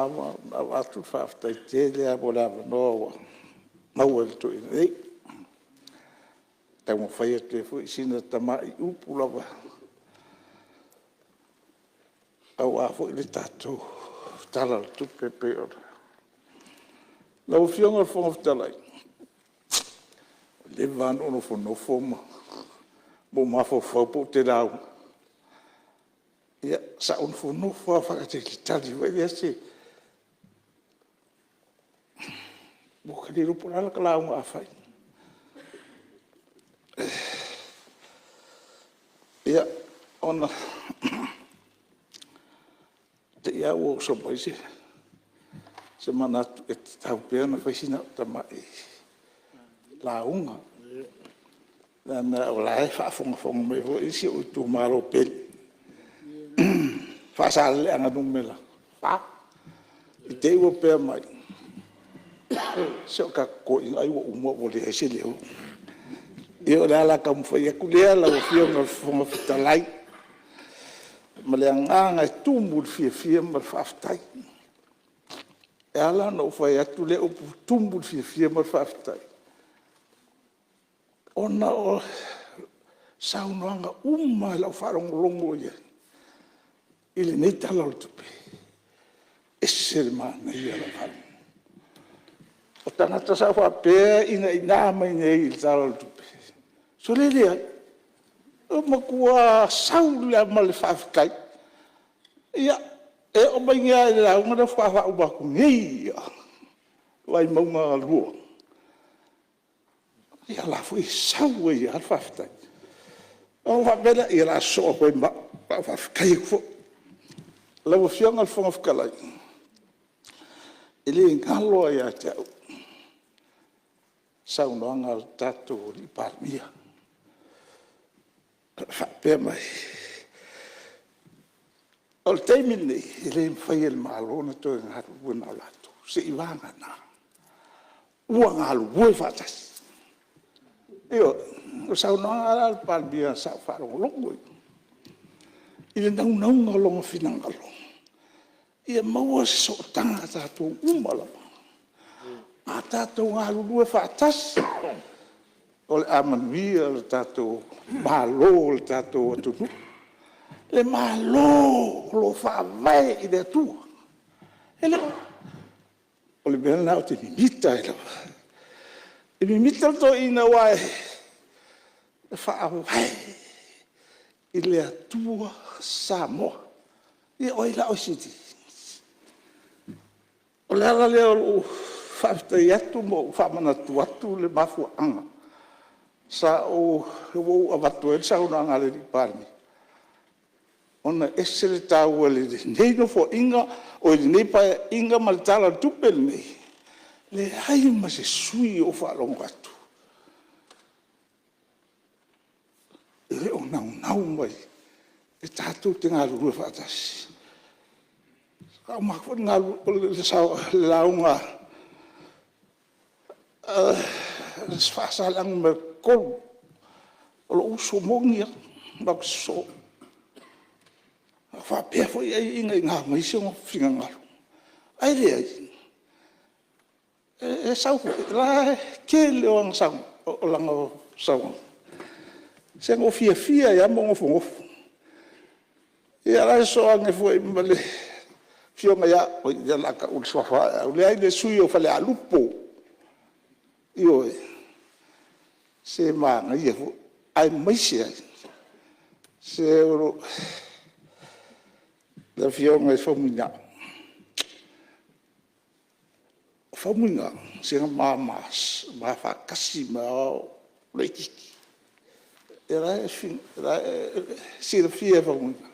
lava ona avatu le faafetai tele lava mo le avanoa ua maua e le toeaina nei, e taumafai atu ai foi sina tamai upu lava aua foi le tatou Tala o le Tupe e pei ona… Lau Afioga i le Fofoga Fetalai, ua leva lava ona ou nofonofo ma ou mafaufau pe ou te lauga. Ia, sa ou nofonofo lava faatalitali foi lea se… Ou te le iloa po o le a lau lauga a fai. Ia, ona te i lava ua oso mai se manatu e tatau pea ona fai sina au tamai lauga, leaga o la e faafogafoga mai foi si ou itumalo pele, Faasaleleaga Nu.4. I te i ua pea mai, se o tatou toeaiina ai ua uma ua leai se leo. Ia o le ala taumafai atu lea lau Afioga i le Fofoga Fetalai, ma le agaga e tumu i le fiafia ma le faafetai. E ala ona ou fai atu lea upu e tumu le fiafia ma le faafetai, ona o saunoaga uma lava i lau faalogologo i ai i lenei Tala o le Tupe, e ese le manaia i lau faalogo. O tagata sa ou faapea e inaina mai nei i le Tala o le Tupe, sole, e leai, ua matua sau lava ma le faafetai. Ia, e oo mai nei lava i le lauga lea faatoa faauma atu nei lava, Vaimauga 2, ia o la e foi e sau ai lava le faafetai. Ona ou faapea lea, ia o le a sosoo atu ai ma au, o le a ou faafetai atu foi. Lau Afioga i le Fofoga Fetalai, e le galo lava ia te au le saunoaga a le tatou Palemia o faapea mai, o le taimi lenei, e le mafai e le Malo ona toe galulue na o latou, seiavagana ua galulue faatasi. Ioe. O le saunoaga la a le Palemia sa ou faalogologo i ai, i le naunauga o lona finagalo ia maua se sootaga a tatou uma lava. A tatou galulue faatasi, o le a manuia le tatou Malo, le tatou atunuu. Le Malo o lo o Faavae i le Atua. E le o… O le mea lena ou te mimita ai lava. E mimita le toeaina aua e Faavae i le Atua Samoa. Ia o ai la oe e sili? O le ala lea o lou faafetai atu ma ou faamanatu atu le mafuaaga ua ou avatu ai le saunoaga a le Palemia, ona e ese le taua i lenei Nofoaiga, oi lenei Paeaiga ma le Tala o le Tupe lenei, leai ma se sui usufono o ou faalogo atu e le o naunau mai e tatou te galulue faatasi. Sa uma atu foi le lauga a Faasaleleaga Nu.3, o lou uso moni lava, matou te sosoo. A faapea foi ai e inaina mai sona finagalo, ae leai, e sau foi, o le tele o lana saunoaga, se na ou fiafia ai lava ma ou nofonofo. Ia o la e sosoo ane foi ma le afioga ia… oi o lea o le a tau le suafa o Aeau, leai le sui usufono o Falealupo, ioe, se manaia foi, aemaise ai, se o le afioga ia Faumuina. O Faumuina, se na ma faatasi mai lava a o ou laitiiti. O la e silafia e Faumuina.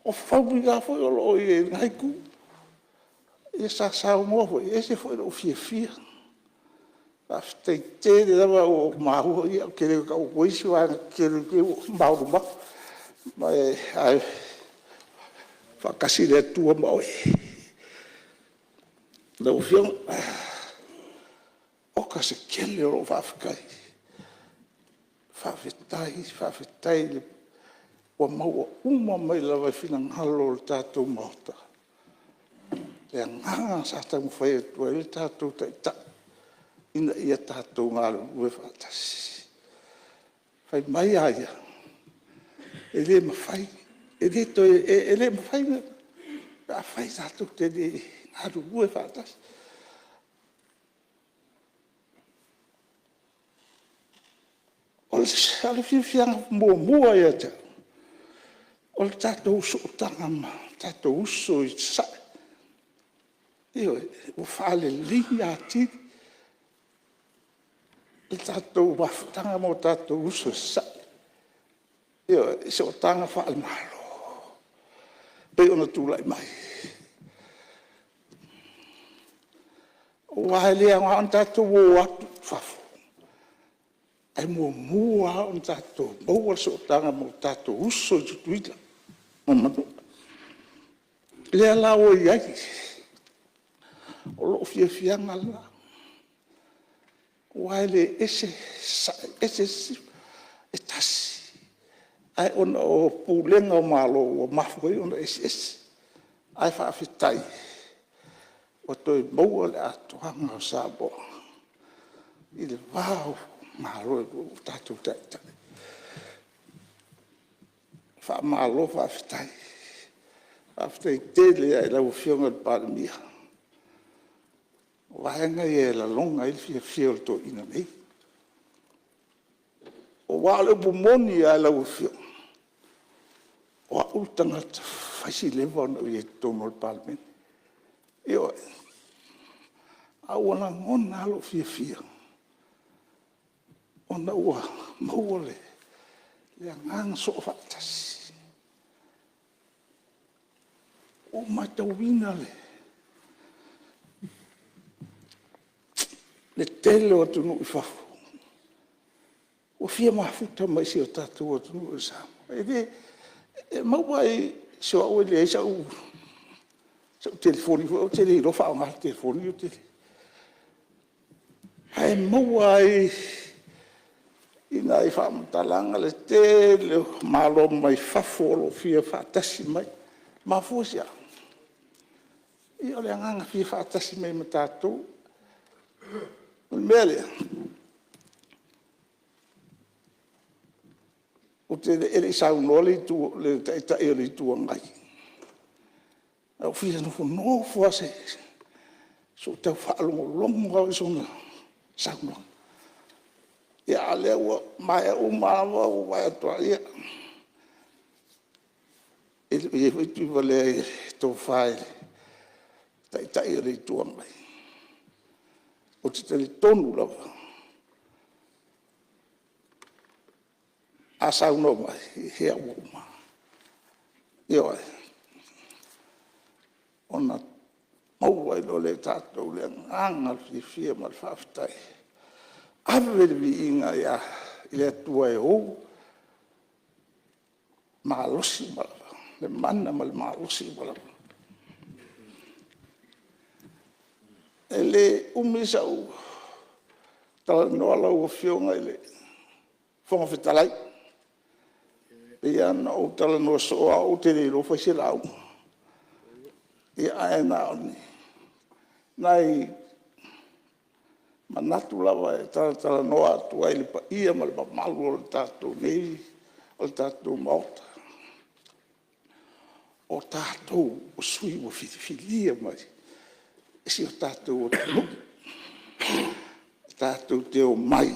O Faumuina foi o lo o i lena itu. Ia sa saunoa foi, e ese foi lou fiafia. Faafetai tele lava ua ou maua, ia ou te le tau atua isi vaega tetele ne i te i ua maulu mai. Ae faatasi le Atua ma oe. Lau Afioga, oka se tele o lou faafetai, faafetai, faafetai. Ua maua uma mai lava i finagalo o le tatou Maota le agaga sa taumafai atu ai le tatou Taitai ina ia tatou galulue faatasi. Fai mai a ia, e le mafai, e le toe, e le mafai pe afai tatou te le galulue faatasi. O le fiafiaga muamua ia te au, o le tatou sootaga ma tatou uso i Sasae. Ioe, ua faaleleia atili le tatou mafutaga ma o tatou uso i Sasae. Ioe, i sootaga faale-Malo e pei ona tulai mai. Aua e le aoga ona tatou o atu i fafo, ae muamua lava ona tatou maua le sootaga ma o tatou uso i Tutuila ma Manua. O lea la ua i ai, o lou fiafiaga lena, aua e le ese Sasae ese Sisifo, e tasi. Ae ona o pulega o Malo ua mafua ai ona eseese. Ae faafetai ua toe maua le atoaga o Samoa i le va o Malo e lua o tatou taitai. Faamalo faafetai. Faafetai tele lava i lau Afioga i le Palemia. O vaega ia e lagona ai le fiafia o le toeaina nei. Aua o le upu moni lava lau Afioga, o au le tagata fai si leva ona ou i ai i totonu o le Palemene. Ioe. Ae ua lagona lava lou fiafia ona ua maua le agaga soofaatasi. Ua ou matauina le tele o atunuu i fafo ua fia mafuta mai i si o tatou atunuu o Samoa. E maua i… se o au e leai sau telefoni foi, ou te le iloa faaaoga le telefoni. Ae maua ai i nai faamatalaga le tele o Malo mai fafo o lo o fia faatasi mai. E mafua i se a? Ia o le agaga fia faatasi mai ma tatou. O le mea lea, e le i saunoa le Taitai o le Itu Agai, ae ou fia nofonofo lava se i ou tau faalogologo lava i sona saunoaga. Ia, a o lea ua maea uma lava ou vaai atu lava, ia, e le o i ai foi Tuivalea i le tofa i le Taitai o le Itu Agai. Ou te talitonu lava, a saunoa mai, ia ua uma. Ioe. Ona maua ai loa lea e tatou le agaga fiafia ma le faafetai. Ave le viiga i le Atua e ou le mana ma le malosi uma lava. E le umi sau talanoa lau Afioga i le Fofoga Fetalai. E pei lava ona ou talanoa soo lava au ou te le iloa fai se lauga. Ae na o ni nai manatu lava e talatalanoa atu ai i le paia ma le mamalu o le tatou Maota. O tatou o sui usufono ua filifilia mai e si o tatou atunuu, tatou te omai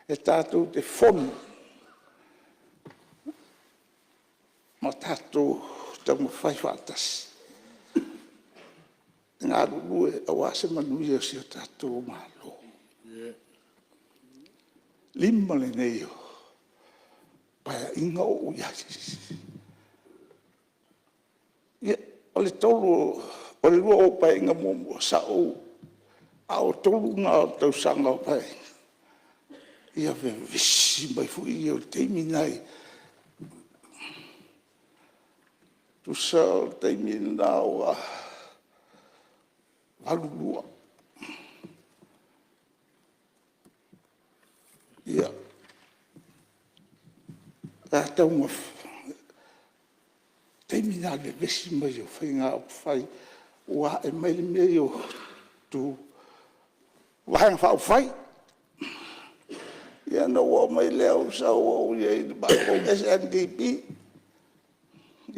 e tatou te fono ma tatou taumafai faatasi e galulue aua se manuia o si o tatou Malo. E 5 lenei o Paeaiga o ou i ai. Ia, o le 2 o au Paeaiga muamua, sa ou… a o le 3 lena o tausaga o Paeaiga, ia vevesi mai foi ia o le taimi lena i… Tusa o le taimi lena ua 1982. Ia, o le taimi lena o le vevesi mai o faiga upufai ua ae mai le mea lea o Vaega Faaupufai. Ia ona ou oo mai lea ou sau ou i ai i le matou SNDP.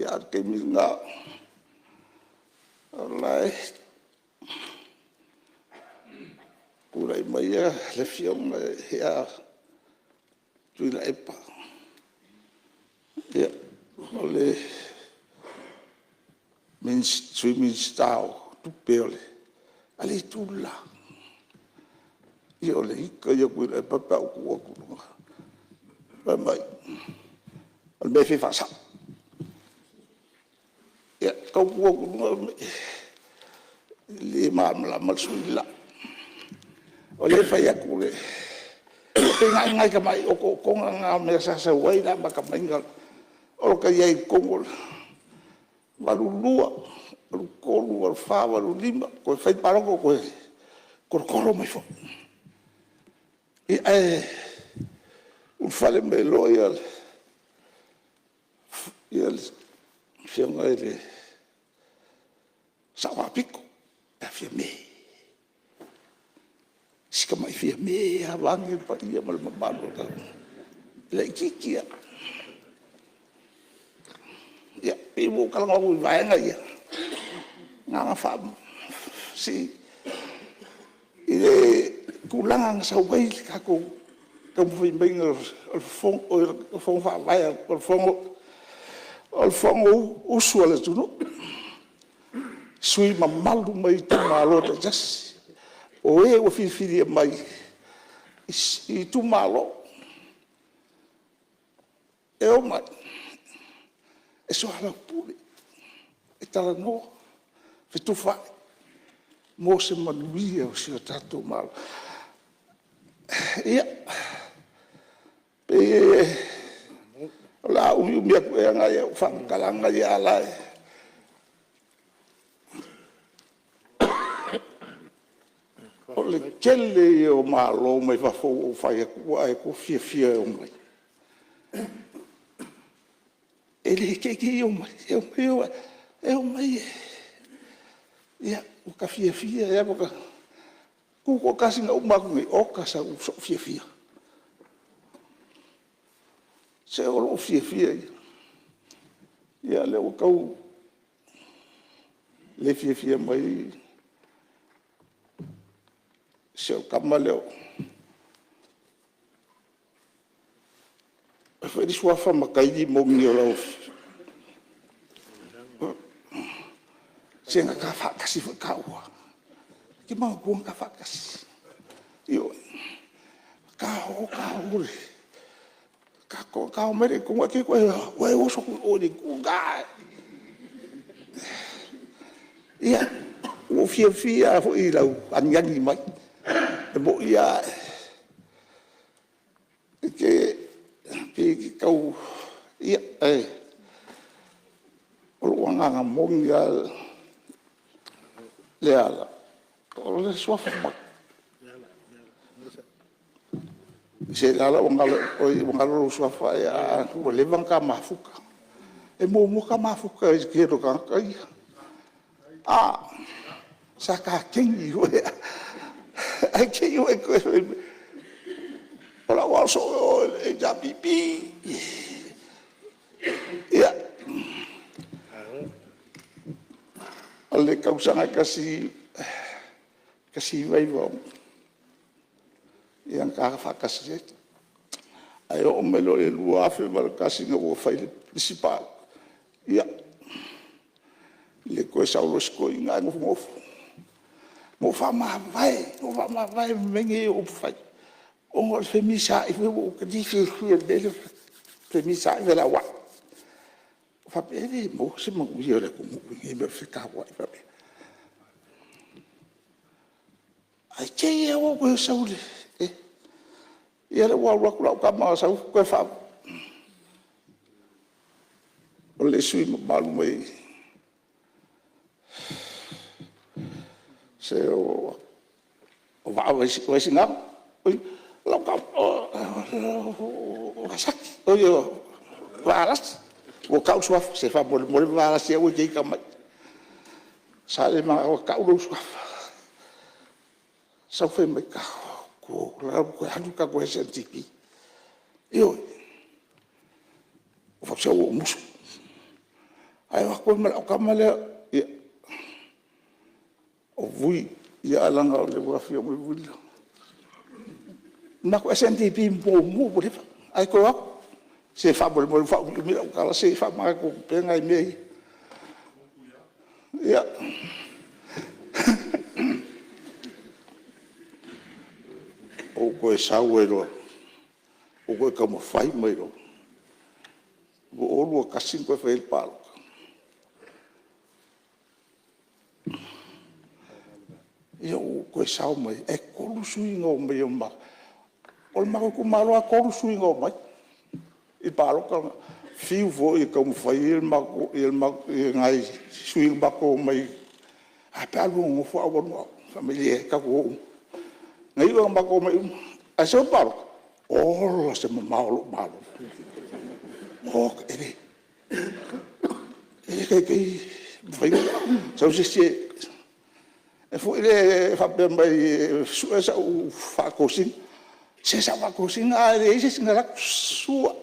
A o le taimi lena o la e tulai mai le Afioga ia Tuilaepa, o le Sui Minisita o Tupe a le Itu le la. Ia o le ita ia o Tuilaepa pe a ou tu atu i luga, fai mai, o le mea e fia faasao. Ia, e tau tu atu i luga, e le malamalama le sui usufono le la. O lea e fai atu le… pei na o ni nai tamai otootoga na o mea sa sau ai le amata mai o lo ta i ai i totonu o le 1982, 1983, 1984, 1985, toe fai le palota toe tolotolo mai foi. Ia ae ulufale mai loa le Afioga i le Sao Faapito ia Fiame, si tamai Fiame lava vaeane le paia ma le mamalu, e laitiiti lava. Ia, pei ua ou talanoa atu i vaega ia, na ona faa… i le tulaga na sau ai le tatou taumafai maiga o le Fono Faavae, o le Fonousu a le atunuu, sui usufono mamalu mai itumalo taitasi, o e ua filifilia mai i itumalo, e omai e soalaupule, e talanoa, fetufaai mo se manuia o si o tatou Malo. Ia, pei o le a umiumi atu ea nai au faamatalaga ia, a o la e… O le tele ia o Malo mai fafo ua ou fai atu ua e fiafia e omai, e le te i te i omai, e omai e… Ua ta fiafia e tutoatasi na uma atu nei, oka sou fiafia. Se o lou fiafia ia. Ia o lea ua tau le fiafia mai si au tama lea o… O ai foi le suafa Matai Rimoni o lau… Se na ta faatasi foi taua. E te manatua na ta faatasi? Ioe. Ta o ta o, ta omai lea i totonu ae te i ua e oso atu i o i le itu le la. Ia, ua ou fiafia lava foi i lau agiagi mai. E moni lava, e pei e te tau… Ia, ae o lou agaga moni lava Leala, o le suafa Se Leala ua galo lou suafa ae ua leva ona ta mafuta. E muamua ta mafuta i le tele o tagata ia. A! Sa ta kaeni foi, ae te i ua e toe fai mai, o lau aso i o i le HRPP. Ia, o le tausaga e 1996, ia na ta faatasi ai. Ae oo mai loa i le 2001 ina ua fai le isi palota, ia, le toe sau loa o si toeaina ae nofonofo. Na ou faamavae, na ou faamavae i mea nei o upufai, ona o le femisaai foi lea, ua ou le fiafia i le mea lea o le femisaai ma fealuai. Ou faapea e le maua se manuia o le atunuu i lenei mea o le fetauai faapea. Ae te i lava ua ou toe sau i le… Ia lea ua alu atu lau tama sau toe faa… O le sui usufono mamalu mai Se o Vaa Vaisigano o Vasati, oi o Valasi. Ua tau le suafa, se faamolemole Valasi aua e te ita mai. Sa le manao e tau lou suafa. Sau fai mai, o la ua toe alu le tatou SNBP. Ioe, ou fai atu, se ua ou musu. Ae o atu ai ma lau tama lea, ia, o Vui, ae leaga o lea ua afio mai Vui. O le matou SNBP muamua ua leva, ae toe o atu, se faamolemole ua faaumiumi lau tala, se i faamanatu atu pea nai mea ia. Ia, ou toe sau ai loa, ou toe taumafai mai loa. 2021 na toe fai ai le palota. Ia ou toe sao mai ai, e 3 sui na omai o le matou… O le matou itumalo lava e 3 sui na omai i le palota lena. Fiu foi e taumafai nai sui na matou omai, ae a pe a oulua nonofo ae ou alu na o au. Fai mai, e leai, tatou o uma. Na iu ina matou omai uma, ae sau le palota, ola se mamao o lou malo. Oka, e le taitai ona mafai ona sau se isi e faapea mai e sue sau faatosina. Se sa ou faatosina ae leai se isi na alu atu sua,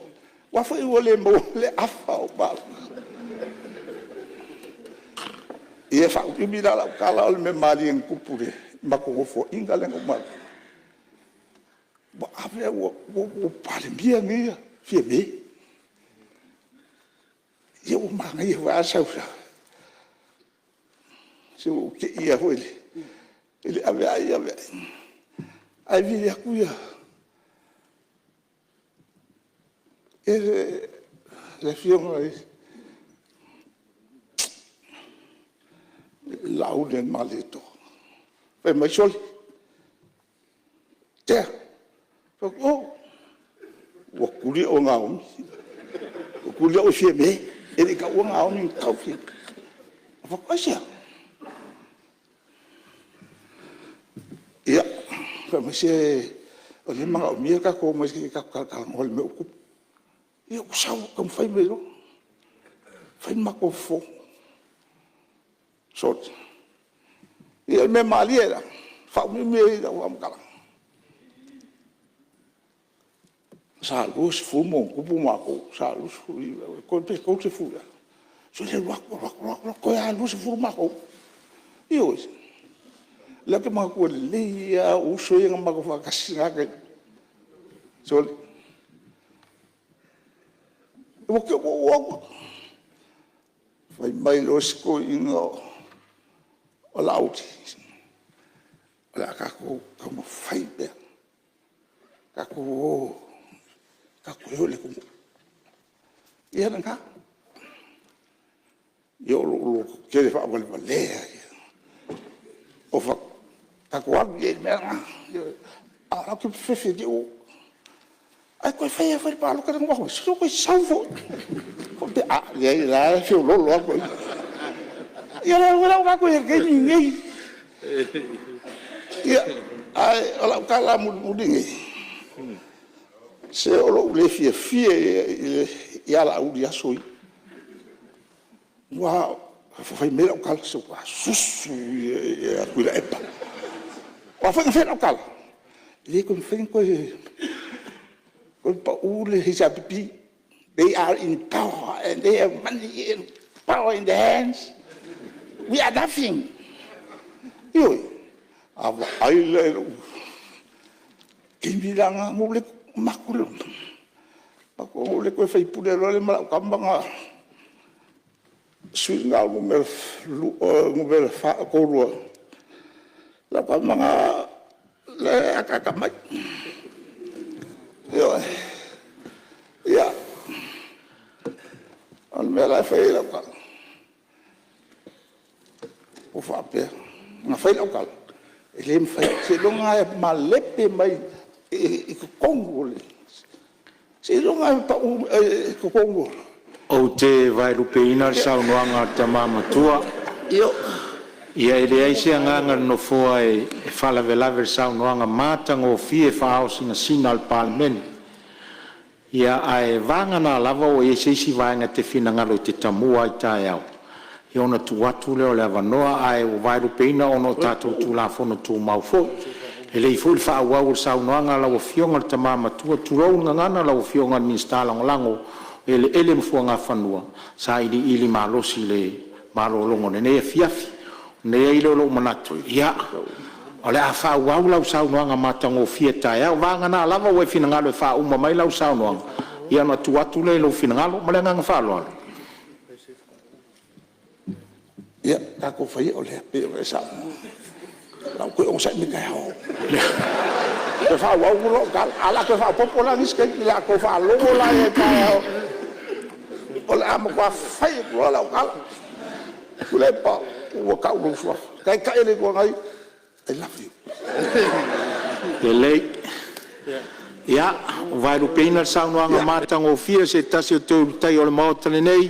aua foi ua le maua le afa o ou palota. Ia e faaumiumi la lau tala, o le mea malie na tupu i le matou nofoaiga lea na uma atu, ua ave ua Palemia nei Fiame. Ia ua manaia foi lava le sau, se ua ou te i lava foi i le aveai aveai, ae vili atu le Afioga ia Laaulialemalietoa, fai mai, “Sole, Tea.” Ou fai atu, “Oi.” Ua tuli au e Gaomi. Ua tuli au e Fiame, e le i taua Gaomi na tau Fiame. Ou fai atu, aisea? Ia, fai mai, se o lea e manaomia le tatou omai se i tatou talatalanoa i le mea ua tupu. Ia ou sau taumafai mai loa, fai le matou fono. Sole, ia o le mea malie la, e faaumiumi ai lau faamatalaga, sa 20+ matou, sa 29 pe 30 ea. Sole, alu atu, alu atu, toe lava 20 matou. Ioe. O lea ou te manatua lelei lava ou uso ia na matou faatasi i na taimi. Sole, ua te i ua ou o atu. Fai mai loa si toeaina o Laauli, “O le a tatou taumafai pea, tatou o tatou o i le atunuu.” Ia lena. Ia o lou lototele faavalevalea ia. Ou fai atu, tatou alu i ai i le mea lena. A o la e ou te fefe te i ua… Ae toe fai lava foi le palota lea na uma atu nei, se ua toe sau foi. Ou faapea, a, leai o la e feoloolo lava le toeaina. Ia o lea la ua tatou i ai i le taimi lenei. Ia, ae o lau tala mulimuli lenei, se o lou le fiafia ia ia Laauli i aso ia, aua fai mai lau tala, se ua susu ia ia Tuilaepa. O a foi na fai lau tala, e le toe mafai ona toe pau le HRPP. They are in power and they have money and power in their hands. We are nothing. Ioe. A vaai la i lou taimi la lena, na ou le toe faipule loa lea ma lau tama lena, le sui usufono lena numera 32, lau tama lena la e ataata mai. Ioe. Ia, o le mea la e fai ai lau tala, ua faapea, na fai lau tala, e le mafai, seiloga lava e malepe mai i totonu o le… seiloga lava e pau i totonu o… Ou te vaelupeina le saunoaga a le tama matua. Ia e leai se agaga o le Nofoa e faalavelave i le saunoaga matagofie faaao sinasina a le Palemene. Ia ae vagana lava ua i ai se isi vaega e te finagalo e te tamua ai taeao, ia ona tuu atu lea o le avanoa. Ae ua vaelupeina ona o tatou Tulafono Tumau foi. E lelei foi le faaauau o le saunoaga a lau Afioga i le Tama Matua, tulou le gagana lau Afioga i le Minisita Lagolago o Eleele ma Fuagafanua, sailiili malosi i le malologa o lenei afiafi. Ona i ai lea o lou manatu, ia, o le a faaauau lau saunoaga matagofie taeao, vagana lava ua e finagalo e faauma mai lau saunoaga, ia ona tuu atu lea i lou finagalo. Ma le agaga faaaloalo. Ia tatou faia o lea e pei ona e saunoa. O le a ou toe onosai mai taeao e toe faaauau lau tala. Ae o le a toe faaopoopo la nisi taimi, o le a outou faalogo la i ai taeao, o le a matua fai atu loa lau tala. Tuilaepa, ua tau lou suafa Taitai o le Itu Agai, I love you. Lelei. Ia, ua vaelupeina le saunoaga matagofie a se tasi o toe Ulutaia o le Maota lenei,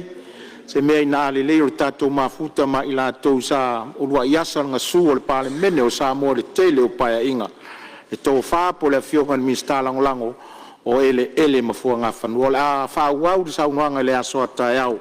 o se mea ina a lelei o le tatou mafuta ma i latou sa uluai asa le gasu o le Palemene o Samoa i le tele o Paeaiga, le tofa po o le Afioga i le Minisita Lagolago o Eleele ma Fuagafanua. O le a faaauau le saunoaga i le aso a taeao.